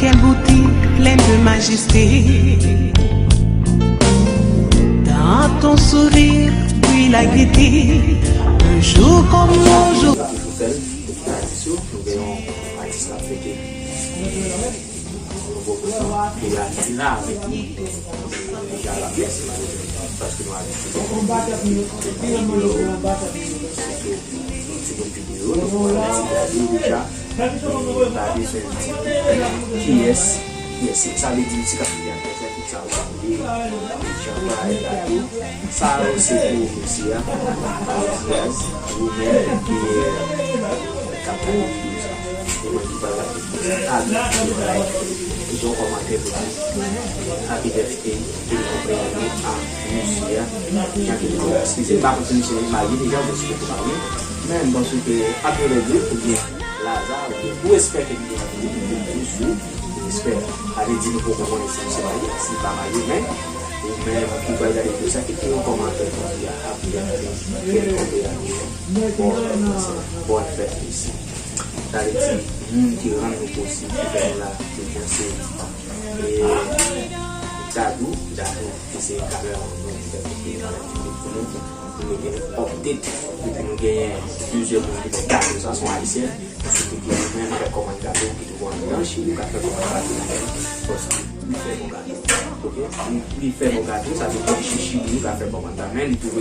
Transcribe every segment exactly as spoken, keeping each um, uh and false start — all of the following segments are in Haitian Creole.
Quelle beauté pleine de majesté. Dans ton sourire brille la gaieté. Un jour comme nos jours. Nou toujou fè l, depi tradisyon, nou gen yon atis k ap fete. Nouvo pwogram, e la, li la avèk nou. Deja la, mèsi madanm, paske nou abitye fè videyo, sitou yon ti bout videyo, nou fè yon ti gade deja. E pa bezwen di kiyès, kiyès se. Sa vle di, ti kap fè sa, tout sa ou tande, jan bagay la tou. Sa yo se pou Rosia, Rosia, ou menm ki, eh, k ap gade videyo sa. E mwen ki pral gade videyo sa. Abitye like, kite yon kòmantè pou di happy birthday, e konprann a Rosia. Jan ke nou eskize, m pa konn si misye marye deja, oubyen si li poko marye. Men m panse ke apre lè de, oubyen Laza, oubyen pou respè ke li gen pou li, li gen pou li, respè. Sa vle di nou poko konnen si misye marye, si li pa marye, men ou menm ki pral gade videyo sa, kite yon kòmantè pou di a, happy birthday, kèlkonk de la vie. Bon anivèsè, bòn fèt isi. Sa vle di, moun ki rann nou posib, ki fè nou la, jodi a se, e, Dadou, Dadou, ki se kameramann nou, ki fè tout travay teknik pou nou. Nou mete nou update, epi nou genyen plizyè moun ki fè gate sa, se yon Ayisyen. Ensuite, ki li menm fè kòmann gato, ki toujou ann Chili, ou ka fè kòmann gato la menm, paske li fè bon gato. Ok? Li, li fè bon gato, sa vle di li chèche li, li ka fè kòmann la, men li tou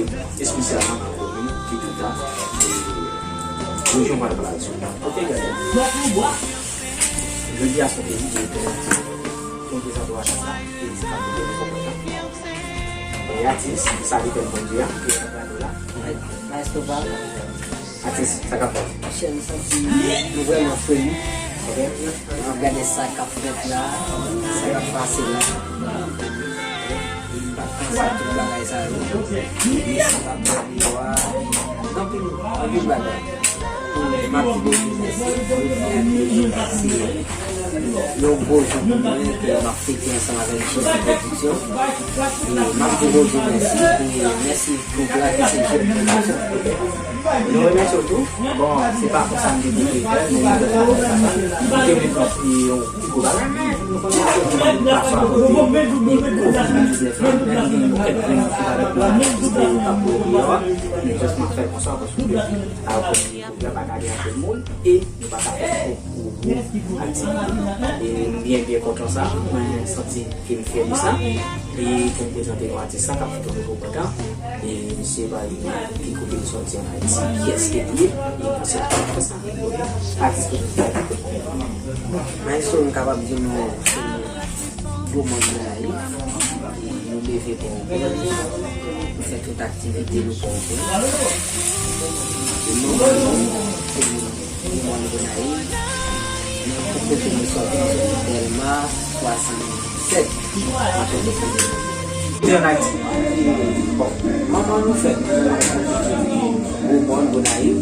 espesyalman nan komin Pitouta, e, rejyon Valparaíso. Ok, guys? Jodi a se yon plezi pou nou prezante w atis la, e se pa pou nou konprann. E atis, sa li fè Bondye a, ki fè gado la. Maestro Val. Atis, sa k ap fèt? Chè, m santi nou vrèman fremi. Ok. N ap gade sa k ap fèt la, sa k ap pase la. E m pa t panse a tout bagay sa yo. Mesi p ap dòmi yo a. Anpil, anpil bagay. M ap di Bondye mèsi. Se yon gwo jou pou mwen ke m ap fete ansanm avèk Jezi Pwodiksyon. E m ap di Bondye mèsi. E mèsi gwoup la ki se Jezi Pwodiksyon. Nou remèsye w tou. Bon, se pa konsa m te vle fè l, men nou fè l konsa. M te vle fè yon pi gwo bagay, men nou konn se yon moun pa swa kote, men kovid diznèf la, menm gen yon kèk grenn ki pa vle pou nou, ki te yo k ap pran deyò a, men jis m ap fè l konsa, paske a kote gwoup la pa ka gen anpil moun, e nou pa ka fè twòp gwo, gwo aktivite. E m byen, byen kontan sa, mwen santi ke m fyè de sa. E pou m prezante nou atis la k ap fete nouvo pòt la. E misye pa li ki kote li sòti ann Ayiti, kiyès ke li ye, e pou se pou sa. Atis pou nou. Maestro, m kapab di nou se yon gwo moun nan Ayiti. E nou leve Pòtoprens, nou fè tout aktivite nou Pòtoprens. E nou, se yon Gwo mòn Gonayiv. Men pou kote nou sòti, nou sòti Dèlma swasannsèt. Te ann Ayiti. Bon, manman nou fèt Gwo mòn Gonayiv.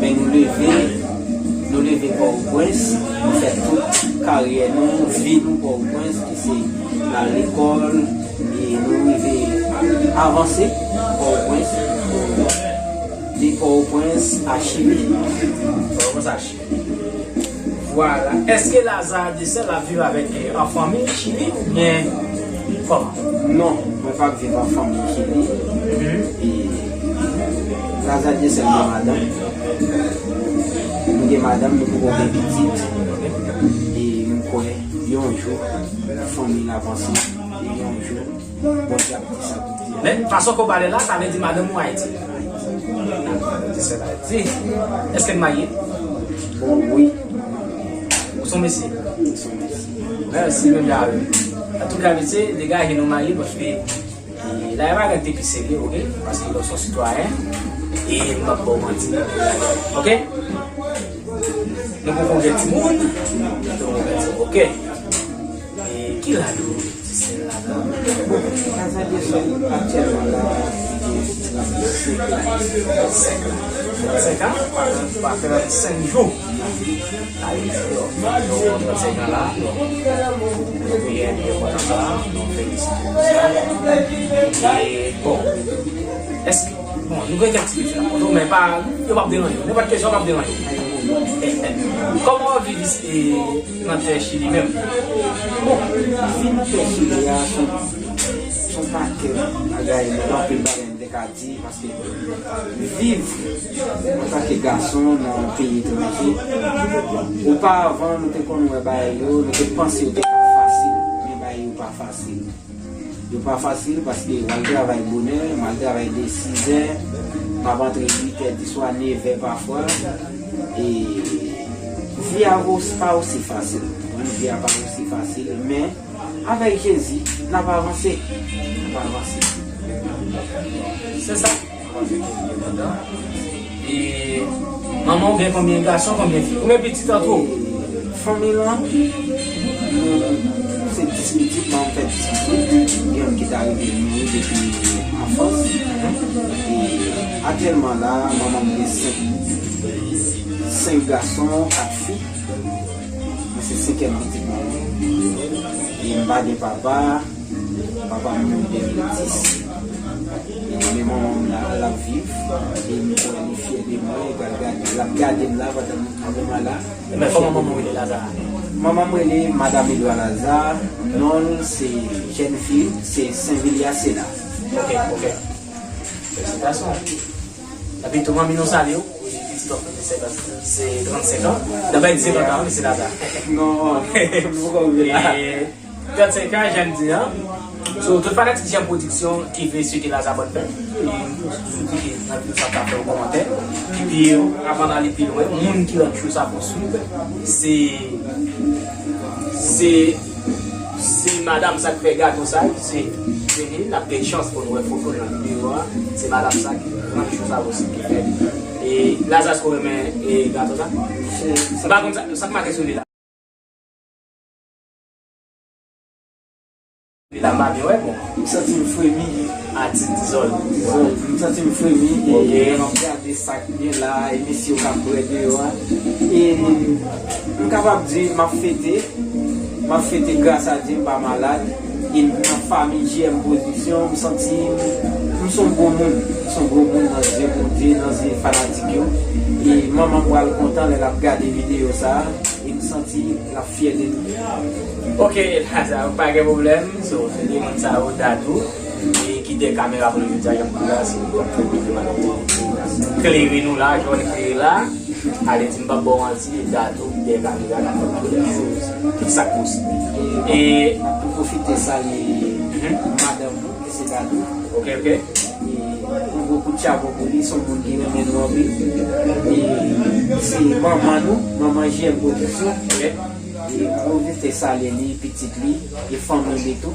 Men nou leve, nou leve Pòtoprens. Nou fè tout karyè nou, vi nou Pòtoprens, ki se al lekòl, e nou rive avanse Pòtoprens. De Pòtoprens a Chili. Pòtoprens a Chili. Vwala. Èske Lazare Dyecel ap viv avèk, eh, an fanmi Chili oubyen kòman? Non, mwen p ap viv an fanmi Chili. Mhm. E Lazare Dyecel gen madanm. Nou gen madanm, nou poko gen pitit. E m kwè yon jou, fanmi n ap ansanm. E yon jou, Bondye ap di sa pou di. Men, fason ke w pale la, sa vle di madanm ou Ayiti. Ayiti. Ayiti, se Ayiti. Èske n marye? O, wi. Ou se yon mesye? M se yon mesye. Mèsi, menm jan avè m. Antouka, mesye, degaje nou marye, paske, e, la, e bagay te pi serye, oke? Paske lè w se yon sitwayen, e m p ap ba w manti. Oke? Nou poko gen timoun, nou poko gen timoun. Oke. E ki laj ou, Dyecel, la? Bon, Lazare Dyecel aktyèlman la, li gen trannsenk lane. Trannsenk an? Trannsenk an? Pa, pa trannsenk jou. Ayi, yo, yo, trannsenk an la, yo. Nou byen, byen kontan sa, nou felisite pou sa. E, bon, èske Bon, nou gen kèk ti kesyon nan konn nou, men pa, yo p ap deranje w. Nenpòt kesyon p ap deranje w. Kòman w ap viv isi, e, nan tè Chili menm? Bon, vin tè Chili a, se yon, se yon pakèt bagay, anpil bagay m te ka di, paske viv antanke gason nan yon peyi etranje, oparavan, nou te konn wè bagay yo, nou te panse yo te ka fasil, men bagay yo pa fasil. Yo pa fasil paske w al travay bonè, m al travay de sizè, m ap antre uitè di swa, nevè pafwa. E vi a vo-, pa osi fasil. Konprann? Vi a pa osi fasil, men avèk Jezi, n ap avanse. N ap avanse. Se sa. E manman w gen konbyen gason, konbyen fi? Konbyen pitit antre w? Fanmi lan, nou se dis pitit, manman m fè dis pitit. Gen youn ki ta rive mouri depi anfans. E aktyèlman la, manman m gen senk, senk gason, kat fi. Mwen se senkyèm pitit manman m. E m pa gen papa. Papa m mouri de mil dis. E men manman m la, l ap viv. E m kwè li fyè de mwen. Li pral gade, l ap gade m la pandan m, pandan m la. Men kòman manman w rele, Lazare? Manman m rele Madam Edouard Lazare. Non l se jèn fi, se Saint Villiers, se la. Ok, ok. Felisitasyon. Epi tou, manmi, nou salye w. Pitit w ap fete senkant, se trannsenk an. Nan bay di senkant an, wi, se Lazare. Non, nou poko rive la. E trannsenk an, jan m di an. So, tout fanatik Jèm Pwodiksyon ki vle swete Lazare bòn fèt, e nou sou klike nan videyo sa, ta fè yon kòmantè. Epi, avan n ale pi lwen, moun ki rann chou sa pou swiv, se, se, se madanm sa k fè gato sa, se Jenny, n ap gen chans pou nou wè foto l nan videyo a. Se madanm sa ki rann chou sa pou swiv ki fè. E Lazare, èske w renmen, e, gato sa? M pa konn sa, sa k make sou li la. Li la, m pa byen wè, bon. M santi m fremi. Atis dizòl. Dizòl. M santi m fremi. E lè m ap gade sa k gen la, e mesye yo k ap bwè deyò a. E m kapab di m ap fete. M ap fete gras a Dye, m pa malad. E m nan fanmi J M Pwodiksyon, m santi m, m se yon gwo moun. M se yon gwo moun nan zye Bondye, nan zye fanatik yo. E manman m pral kontan lè l ap gade videyo sa a. E m santi l ap fyè de nou. Ok, Lazare, pa gen pwoblèm. So, se de moun sa yo, Dadou, e ki dèyè kamera pou nou jodi a, jan m di la, se li k ap fè klere nou la, jwenn klere la. Ale di m p ap ba w manti, Dadou, dèyè kamera, l ap fè tout choz, tout sa k posib. E pou pwofite salye madanm nou, ki se Dadou. Ok, ok. E yon gwo kout chapo pou li, se yon moun ki renmen nou anpil. E se manman nou, manman J M Pwodiksyon. Ok. E nou envite salye li, pitit li, e fanmi li tou.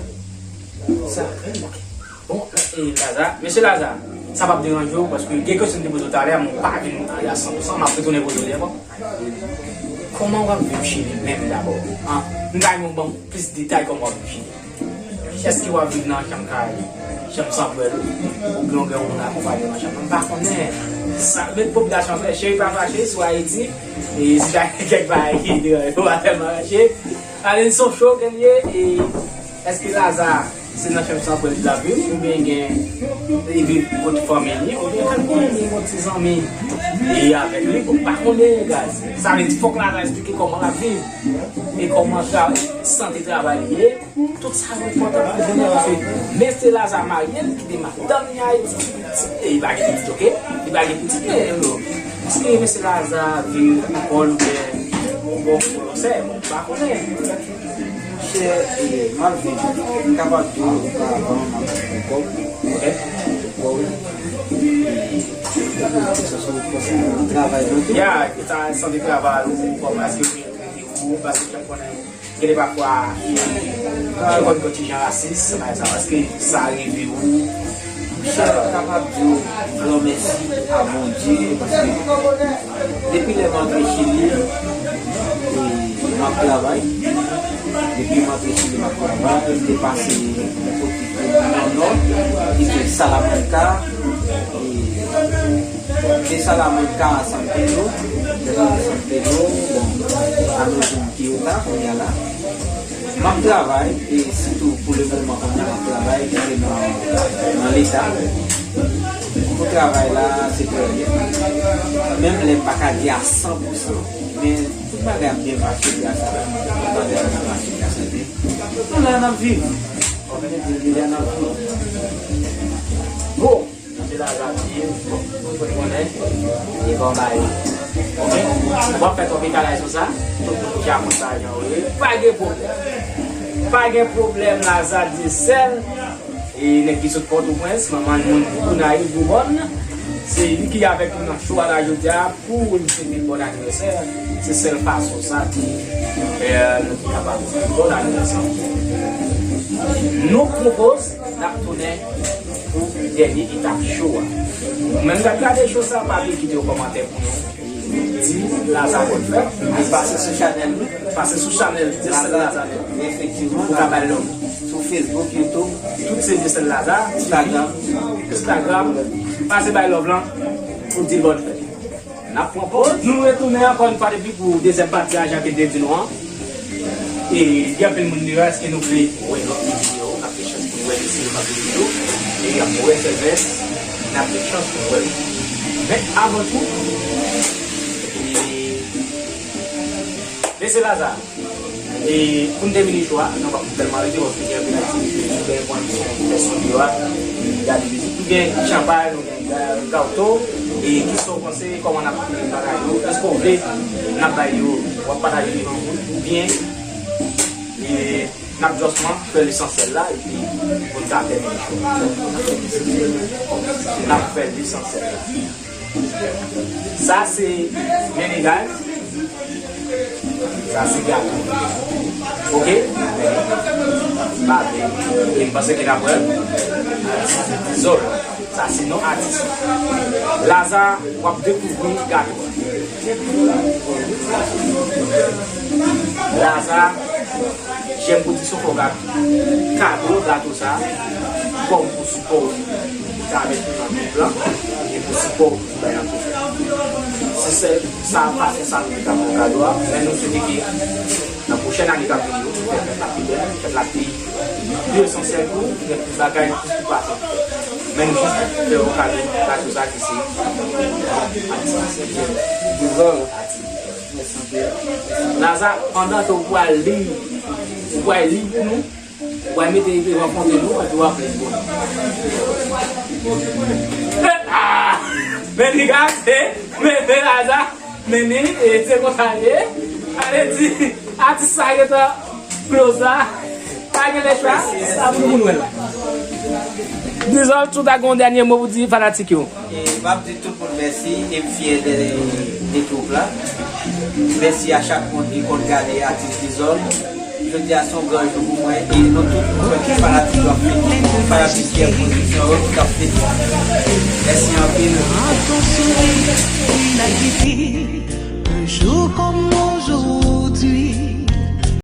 Sa. Ok. Bon, e Lazare, mesye Lazare, sa p ap deranje w, paske gen kesyon m te poze w talè a, men w pa vin a san pou san, m ap retounen poze w li ankò. Kòman w ap viv Chili menm dabò? An, m ta renmen w ban m plis detay kòman w ap viv Chili. Èske w ap viv nan chanm kay, chanm sanpwèl, oubyen w gen yon moun akonpaye w nan chanm nan? M pa konnen. Sa, men popilasyon an klè, cheri pa fache sou Ayiti, e si ta gen kèk bagay ki deranje w, pa tèlman fache. Ale n son cho ke l ye, e èske Lazare se nan chanm sanpwèl li ap viv, oubyen gen, li viv kot fanmi li, oubyen kèlkonk li gen yon ti zanmi e avèk li, bon, m pa konnen, guys. Sa vle di, fòk Lazare eksplike kòman l ap viv, e kòman tra-, sante travay li ye. Tout sa yo enpòtan pou bonè, paske mesye Lazare marye, li kite madanm li Ayiti, e li pa gen pitit, ok? Li pa gen pitit, men, yo. Èske mesye Lazare viv pou kò l oubyen pou bon pou lòsè? Bon, m pa konnen. Monchè, e, m ap viv, m kapab di w, oparavan, m ap viv pou kò m. Ok. Bon, wi. E, se sou, se sou, se sou travay mwen tou. Ya, e sa, sante travay ou, kòman èske ou, paske jan m konnen, gen de pafwa, e, yo konn yon ti jan rasis, bagay sa, èske sa rive ou? Monchè, m kapab di w gran mèsi a Bondye, paske depi lè m antre Chili, e, m ap travay. Depi m antre Chili, m ap travay. M te pase yon kote nan Nò, ki se Salamanca. E, de Salamanca a San Pedro, de San Pedro, bon, a nou jwenn Toyota, kounye a la. M ap travay, e sitou pou le moman, kounye a m ap travay, kite nan, nan Leta. Travay la, se premye. Menm lè m pa ka di a san pou san, men tout bagay ap byen mache gras a, tout bagay ap byen mache gras a Dye. Nou la, n ap viv. Kòm yo di, deja n ap viv. Bon, se la, la, bon, ou fè konnen, e bon, bay. Oke? Ou ap fè twòp etalay sou sa, tout moun ki ap konn sa, jan ou ye. Pa gen pwoblèm. Pa gen pwoblèm, Laza Dyesèl. E nèg ki sot Pòtoprens, manman moun Gounay, Boubòn, se li ki avèk nou nan show a la jodi a pou li swete l bòn anivèsè. Se sèl fason sa ki, e, nou te kapab di l bòn anivèsè. Nou pwopoze n ap tounen pou dènye etap show a. Ou menm k ap gade show sa, pa bliye kite yon kòmantè pou nou. Di Laza bòn fèt. Pase sou chanèl nou. Pase sou chanèl Dyesèl Laza. Efektivman. Ou ka ba l non. Sou Facebook, YouTube. Tout se Dyesèl Laza. Instagram. Instagram. Pase bay love lan. Pou di l bòn fèt. N ap pran pòz. Nou retounen ankò yon fwa depi pou dezyèm pati a, jan ke te di nou an. E gen anpil moun deyò, èske nou vle wè lòt videyo? N ap gen chans pou nou wè Mesye Louvaglo toujou. E y ap wè Sèlvès, n ap gen chans pou nou wè l. Men avan tou, e, Mesye Laza, e pou n tèmine show a, nou p ap tèlman rete paske gen anpil aktivite, nou gen pran son, fè son deyò a, gade mizik, nou gen chanpay, nou gen ga-, gato, e kisa w panse, kòman n ap fini bagay yo? Èske w vle n ap bay yo, w ap pataje devan moun, oubyen, e, n ap jisman fè lesansyèl la, epi pou n ka tèmine show? N ap fè lesansyèl la. Sa se menigay. Sa se gato. Oke? Ba, e m panse ke n ap wè l. Atis Dizòl. Sa se non atis. Laza, w ap dekouvri gato. Laza, Jèm pou ti sofòk ak kado gato sa, kòm pou sipò ou ki ta mete nan men plan, e pou sipò ou ki bay an tou. Se sèl sa, fason sa nou te ka fè kado a, men nou swete ke nan pwochèn ane k ap vini yo, fèt la pi bèl, fèt la pi, pi esansyèl pou ou, gen plis bagay, plis pou pase. Men nou jis fè yon kado, kado sa ki se, atis, atis. Laza, pandan ke ou pral li, ou pral li pou nou, ou pral mete li devan fonte nou, epi w ap li pou nou. Ah! Men li gate, men, men Laza, men li, e se konsa li ye. Ale di, atis sa gentan close la. Pa gen lè chwa, sa pou nou wè la. Dizòl, si w ta gen yon dènye mo pou di fanatik yo. E m ap di tout moun mèsi e m fyè de, de twoup la. Mèsi a chak moun ki konn gade atis Dizòl. Jodi a se yon gran jou pou mwen e nou tout, nou wè ki fanatik yo ap fini, fanatik ki ap pwodui son yo, ki ap fini. Mèsi anpil.